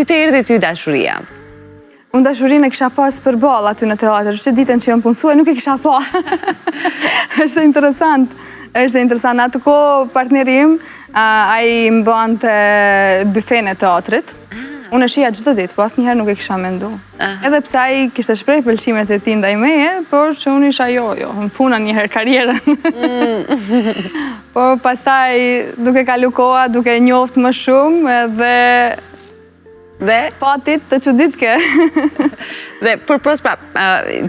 Si të erdhi ty dashuria? Unë dashurinë e kisha pas përballë aty në teatër, që ditën që jam punësue, nuk e kisha pa. është interesant, është interesant. Në atë kohë partneri im, ai mbante byfen e teatrit. Ah. Unë e shihja çdo ditë, po asnjëherë nuk e kisha mendu. Edhe pse ai kishte shpreh pëlqimet e tij ndaj meje, por që unë isha jo, jo, në puna njëherë karrierën. Mm. po pastaj duke kalu koha, duke njoft më shumë, edhe Dhe? Fati të çuditke. Dhe përpos pra,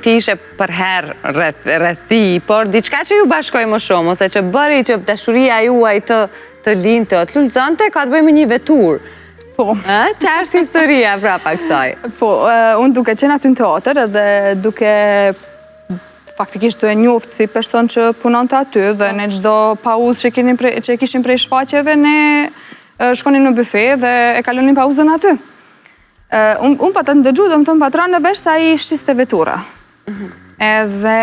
ti ishe përherë rreth, rreth tij, por diçka që ju bashkoi më shumë, ose që bëri që dashuria juaj të, të lindte, të lulëzonte, ka të bëjë me një veturë. Po. Ça është historia prapa kësaj? Po, unë duke qenë aty në teatër edhe duke faktikisht tu e njoft si person që punonte aty dhe në çdo pauzë që, kishim prej, që kishim prej shfaqjeve ne Shkonim në byfe dhe e kalonim pauzën aty. Unë un pata ndëgju, domethënë pata ra në vesh se ai shiste vetura. Mhm. Edhe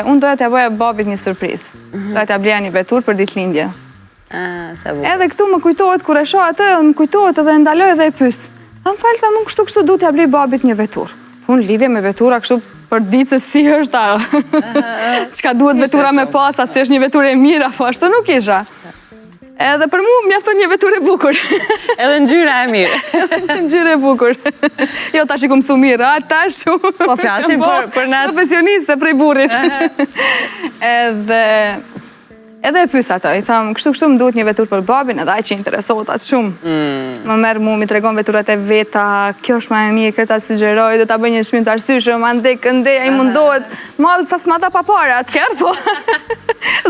unë doja t'ja bëja babit një surprizë. Mhm. Doja t'ja bleja një veturë për ditëlindje. Edhe këtu më kujtohet, kur e shoh atë, më kujtohet edhe e ndaloj edhe e pys. Tha më fal, tha unë kështu kështu du t'ja blej babit një veturë. Po unë lidhje me vetura kështu për ditë se si është a. Çka duhet vetura me pas, a si është një veturë e mirë, apo ashtu nuk isha. Edhe për mu mjafton një veturë e bukur. Edhe ngjyra e mirë. Ngjyra e bukur. Jo, tash i kom mësu mirë, a tash. Po flasim po, për, për natë. Profesioniste prej burrit. Edhe edhe e pysa atë, i tham, kështu kështu më duhet një veturë për babin, edhe ai që interesohet aq shumë. Mm. Më merr mu, m'i tregon veturat e veta, kjo është ma e mirë, këtë ta sugjeroj, do ta bëj një çmim të arsyeshëm, andej këndej, ai mundohet, Ma sa s'ma dha pa pare atë kerr, po.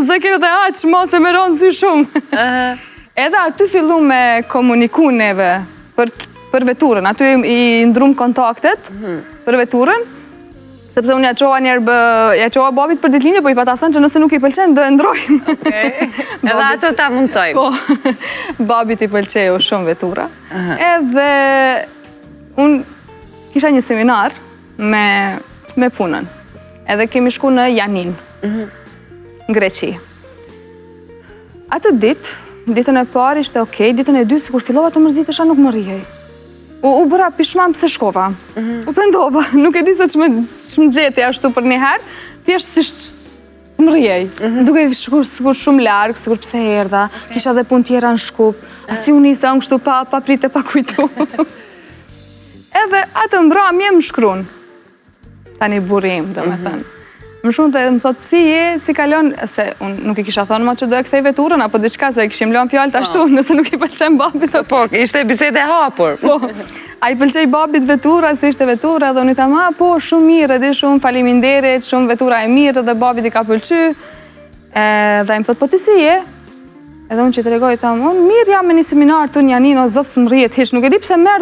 Zë kjo dhe aq, ma se me ra n'sy shumë. Edhe aty fillu me komuniku neve për, për veturën, aty i ndrum kontaktet mhm. për veturën, sepse unë ja çova njerë, ja çova babit për ditëlindje, po i pata thënë që nëse nuk i pëlqen, do e ndrojmë. Okej. Edhe ato ta mundësojmë. Po, babit i pëlqeu shumë vetura. Edhe unë kisha një seminar, me, me punën. Edhe kemi shku në Janinë, mm -hmm. në Greqi. Atë ditë, ditën e parë ishte okej, ditën e dytë, sikur fillova të mërzitesha, nuk më rrihej. U, u bëra pishman pse shkova. Mm -hmm. U pendova, nuk e di se ç'më, ç'më gjeti ashtu për njëherë, thjesht si më rrihej. Mm -hmm. Dukej sikur, sikur shumë larg, sikur pse erdha, okay. kisha dhe punë tjera në Shkup, a si u nisa unë kështu pa, pa pritë pa kujtu. Edhe atë mbramje më shkrun. Tani burri im, domethënë. Mm -hmm. Më shkrun dhe më thotë si je, si kalon, se unë nuk i kisha thonë ma që do e kthej veturën, apo diçka, se e kishim lënë fjalët ashtu, po. nëse nuk i pëlqen babit. Po, ishte bisedë e hapur. Po, a i pëlqeu babit vetura, si ishte vetura, dhe unë i thamë, a, po, shumë mirë, edhe shumë faleminderit, shumë vetura e mirë, dhe babit i ka pëlqy. Dhe ai më thotë, po ti si je? Edhe unë që i tregoj, thamë, unë mirë jam me një seminar te në Janinë, o zot s'më rrihet hiç, nuk e di pse merr.